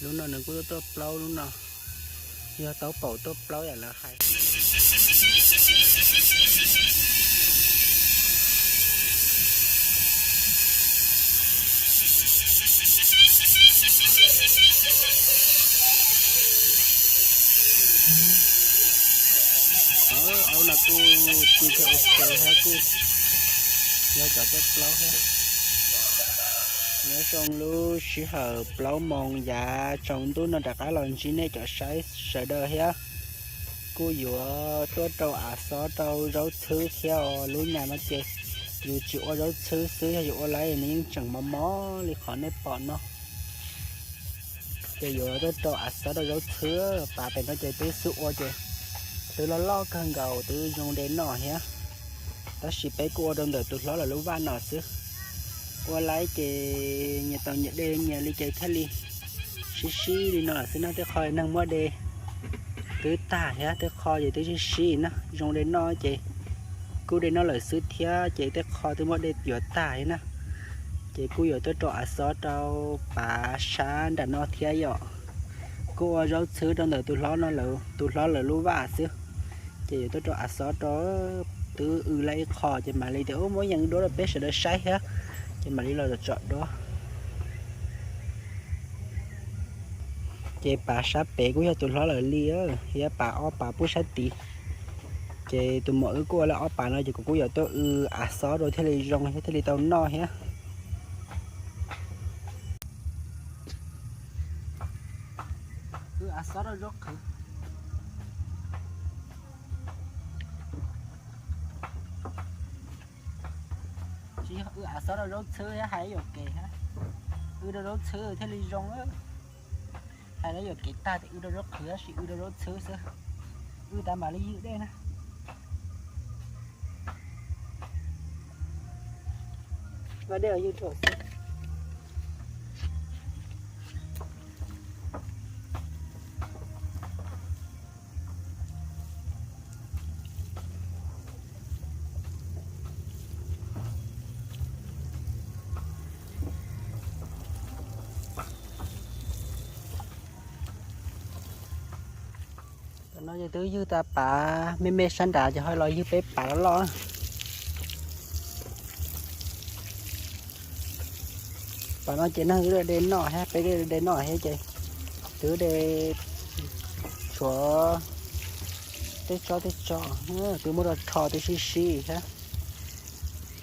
Lub no nws kuj tuaj tuaj plaub lub no, yog taub paum tuaj plaub yam lawv hais. Aub no kuj ci kawg, ok thiab, kuj yog cov tuaj plaub thiab. Nyob zoo lub sij hawm plaub moos yav tsaus ntuj no rov qab los ntsib nej cov saib sawv daws thiab. Kuj yuav tuaj rau av xob rau zaub txhwb thiab os. Lub nyam no ces yus tsis ua zaub txhwb xwb, yog yus ua lawm nws yeej tseem mos mos li qhov nej pom no. Ces yuav tuaj rau av xob rau zaub txhwb, pas pem no ces twb xub ua ces twb loj loj kawg nkaus twb zoo de noj thiab. Tab sis peb kuj ua rau ntawm tus hlob lawv lub vaj no xwb. Ua lawm ces nyias tau nyias de nyias li ces thiaj li sib sib li no lawm xwb na. Tej qho neeg muab de twb tag thiab, tej qho ces twb sib sib na, zoo de noj ces kuj de noj lawm xwb thiab, ces tej qho twb muab de yuav tag thiab na. Ces kuj yuav tuaj rau av xob rau pav sab nram no thiab yom. Kuj ua zaub txhwb rau ntawm tus hlob no, tus hlob lawv lub vaj xwb. Ces yuav tuaj rau av xob rau, twb w lawm ib qho ces mam li tias muab yees duab rau peb sawv daws saib thiab, ces mam li los tsom duab. Ces pav sab pem kuj yog tus hlob lawv li, thiab pav ob pav pub sab tid. Ces tus muam wb kuj ua lawm ob pav no ces kuv kuj yuav tuaj w av xob rau thiaj li zoo thiab thiaj li tau noj thiab. Wb av xob rau zaub qhwv. Tsis yog wb av xob rau zaub txhwb thiab, hais yuam kev thiab. Wb rau zaub txhwb thiaj li zoo. Hais lawv yuam kev tag tias wb rau zaub qhwv tab sis wb rau zaub txhwb xwb. Wb tas mam li ywg dej na. Ua dej ywg ruam xwb. Tam no ces twb ywg tas pav me me sab nrad ces ho los ywg peb pav loj loj. Pav no ces neeg twb de noj thiab, peb twb de noj thiab ces twb de tshuav tej tsob tej tso, twb muab rau rho twb sib sib thiab.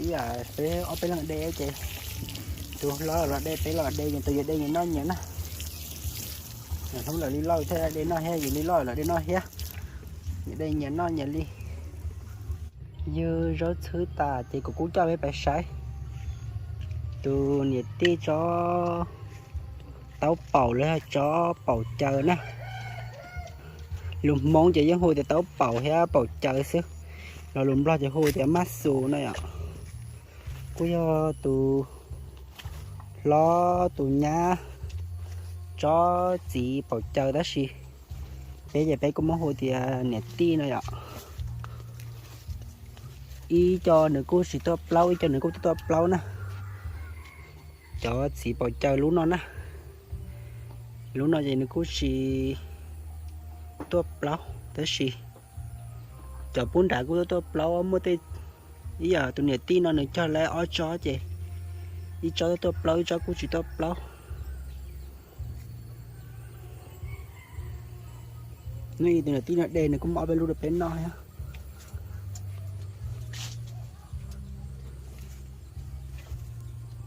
Ib yam peb ob peb leeg de ces tus hlob los de, peb los de, nyias tus nyias de nyias noj nyias na. Hnub lawv li loj thiaj de noj thiab, yus li loj lawv de noj thiab. Nyias de nyias noj nyias li. Ywg zaub txhwb tas ces kuv kuj coj peb pais saib tus niam tij tsob taub paum los yog tsob paum caws na. Lus Hmoob ces yeej hu tias taub paum thiab paum caws xwb, los lus Nplog ces hu tias mab xus no yom. Kuj yog tus hlob tus nyab tsob txiv paum caws tab sis peb ces peb kuj muab hu tias niam tij no yom. Ib co nws kuj tsis tuaj plaub, ib co nws kuj tuaj tuaj plaub na. Cov txiv paum caws lub no na, lub no ces nws kuj tsis tuaj plaub tab sis cov pub nrad kuj tuaj tuaj plaub, muaj tej, ib yam tus niam tij no nws cog lawm ob tsob ces ib tsob tuaj tuaj plaub, ib tsob kuj tsis tuaj plaub. Nws tus niam tij no de nws kuj muab ob peb lub rau peb noj thiab.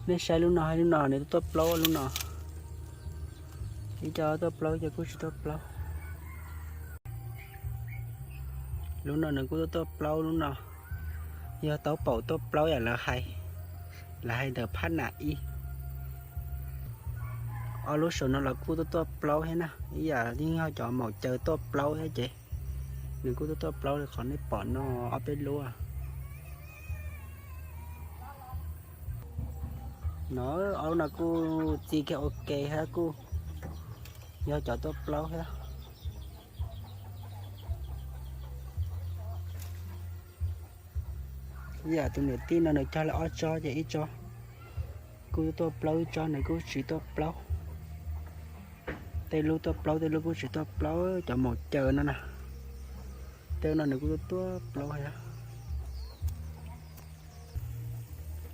Nej saib lub no, lub no nws tuaj tuaj plaub lub no. Ib co tuaj plaub, ib co kuj tsis tuaj plaub. Lub no nws kuj tuaj tuaj plaub lub no. Yog taub paum tuaj plaub yam lawv hais, lawv hais ntawm phab nam ib. Ob lub saum no los kuj tuaj tuaj plaub thiab na, ib yam yeej yog cov maum caws tuaj plaub thiab ces nws kuj tuaj tuaj plaub li qhov nej pom no ob peb lub. No, ob lub no kuj txi kiag ua ke thiab, kuj yog cov tuaj plaub thiab. Ib yam tus niam tij no nws cog lawm ob tsob ces ib tsob kuj tuaj plaub, ib tsob nws kuj tsis tuaj plaub. Tej lub tuaj plaub, tej lub kuj tsis tuaj plaub, cov maum caw no na. Tej no nws kuj tuaj tuaj plaub thiab.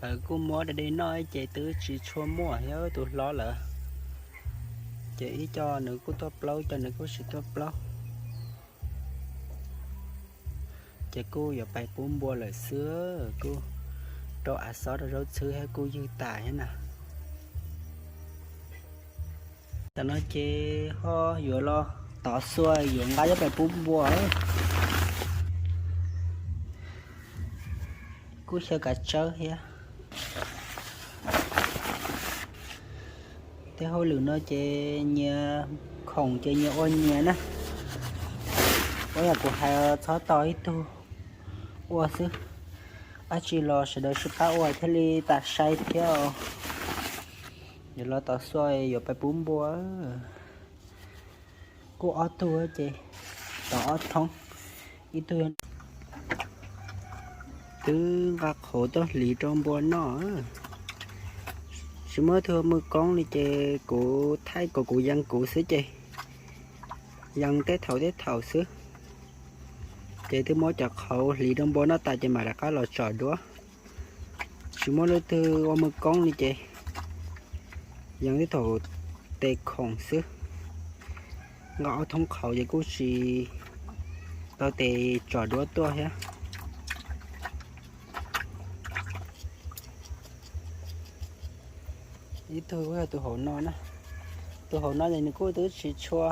Lawv kuj muab da de noj ces twb tsis tshua muaj thiab tus hlob lawm. Ces ib co nws kuj tuaj plaub, ib co nws kuj tsis tuaj plaub. Ces kuj yuav pais pub npua lawm xwb, kuj rau av xob rau zaub txhwb thiab kuj ywg tas thiab na. Tam no ces ho yuav los tov xua yuav nqa coj pais pub npua. Kuj xyaw kav tsawb thiab. Tej hauj lwm no ces nyias khoom ces nyias ua nyias na. Ua yam kuv hais txhob tos ib tug ua xwb, dab tsi los sawv daws sib pab ua thiaj li tas sai thiab. Yuav los tov xua yuav pais pub npua. Kuj ob tug ces tov ob thoob, ib tug twb nqa qhauv tuaj hliv rau npua noj. Tsis muaj ib tug ua mwj koob li ces kuv thaij kom kuv yees kuv xwb ces yees tej thaum tej thaum xwb. Ces twb muab cov qhauv hliv rau npua noj tas ces mam rov qab los tsom duab. Tsis muaj leej twg ua mwj koob li ces yees tej thaum tes khoom xwb. Nqa ob thoob qhauv ces kuj tsis tau tes tsom duab tuaj thiab. Ib tug kuj yog tus hauv no na. Tus hauv no ces nws kuj twb tsis tshua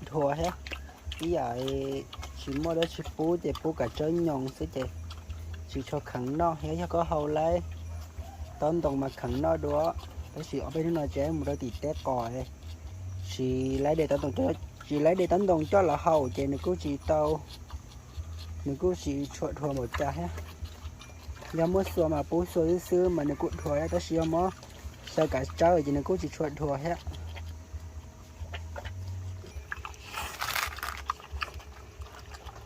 dhuav thiab. Ib yam tsis muaj dab tsi pub ces pub kav tsawb nyoos xwb ces tsis tshua kheev noj thiab. Yog koj hau laib taub ntoo mas kheev noj dua, tab sis ob peb hnub no tseem mus rau tim teb qos, tsis laib de taub ntoo, tsis laib de taub ntoo coj los hau ces nws kuj tsis tau, nws kuj tsis tshua dhuav npaum cas thiab. Yog muab xua mas pub xua xwb xwb mas nws kuj dhuav thiab, tab sis yog muab xyaw kav tsawb ces nws kuj tsis tshua dhuav thiab.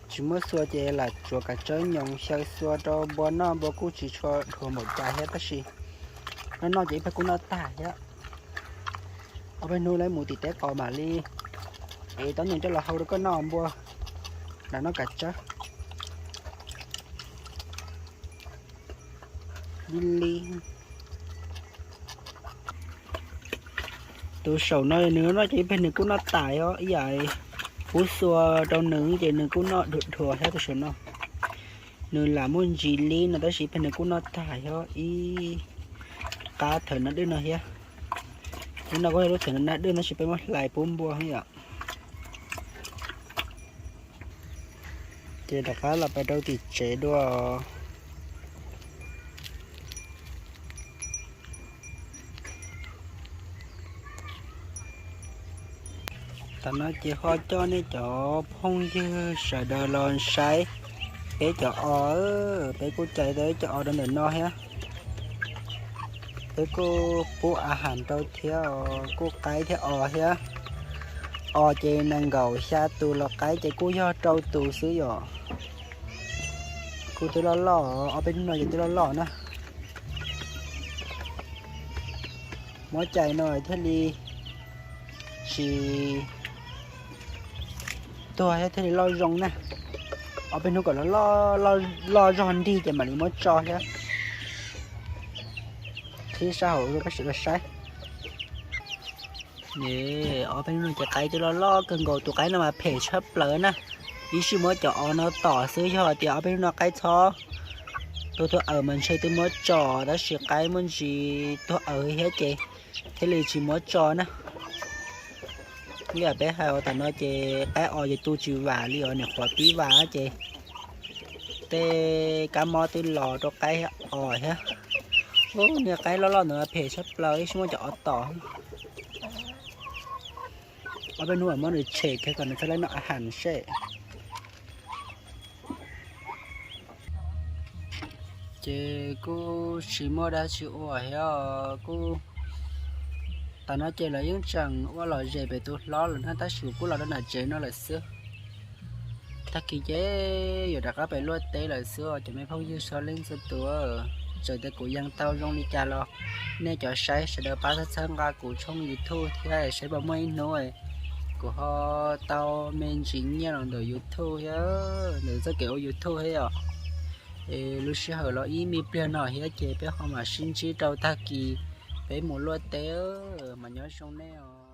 Tsis muab xua ces lam tsuav kav tsawb nyoos xyaw xua rau npua noj, npua kuj tsis tshua dhuav npaum cas thiab, tab sis noj noj ces ib pliag kuj noj tag thiab. Ob peb hnub laib mus tim teb qos mam li ev taub ntoo coj los hau rau koj noj, npua lam noj kav tsawb. Li li. Tus saum no nws noj ces ib pliag nws kuj noj tas os, ib yam pub xua rau nws ces nws kuj noj dhuav dhuav thiab tus saum no. Nws lam muaj ntsis li no tab sis ib pliag nws kuj noj tag thiab ib qab thawm nab dwj no thiab. Lub no kuj yog lub thawm nab dwj tab sis peb muab hlais pub npua thiab yom. Ces rov qab los pais rau tim tsev dua. Tam no ces ho coj nej cov phooj ywg sawv daws los saib peb cov os, peb kuj cais tau ib co os rau ntawm no thiab. Peb kuj pub a has rau thiab, kuj qaib thiab os thiab. Os ces nees nkaum xya tus los qaib ces kuj yog rau tus xwb yom. Kuj twb loj loj, ob peb hnub no ces twb loj loj na. Muab cais no thiaj li tsis tuag thiab thiaj li loj zoo na. Ob peb hnub kom loj loj zog nrig ces mam li muab tso thiab. Qhib sab hauv rau koj sawv daws saib. Ob peb hnub no ces qaib twb loj loj kawg nkaus, tus qaib no mas phem tshaj plaws na. Ib sij muab cov os no tom xwb, yog tias ob peb hnub no qaib txhob tuag tuag awm mas ntshe twb muab tso, tab sis qaib muaj ntsis tuag awm thiab ces thiaj li tsis muab tso na. Ib yam peb hais os, tam no ces qaib os ces tu tsis vam li os, nyuam qhuav pib vam ces tej kab mob twb los rau qaib os thiab. Ub, niag qaib loj loj ntawd phem tshaj plaws, ib sij muab cov os tom. Ob peb hnub mam muab nws tshem kiag kom nws txhob laib noj a has seb. Ces kuj tsis muaj dab tsi ua thiab kuj, tam no ces lawv yeej tseem ua lom zem pem tus hlob lawm na, tab sis kuv kuj los rau nram tsev no lawm xwb. Tag kis ces yuav rov qab pem luaj teb lawm xwb os cov me phooj ywg sawv leej txhua tus. Txawm tias kuv yees tau zoo li cas los nej cov saib sawv daws pab txhawb nqa kuv tshooj YouTube thiab, saib puas muaj ib hnub kuv ho tau me ntsis nyiaj los ntawm YouTube thiab, ntawm txoj kev ua YouTube thiab os. Es lub sij hawm los ib me pliag no thiab ces peb ho mam sib ntsib rau tag kis peb mus luaj teb, mas nyob zoo nej os.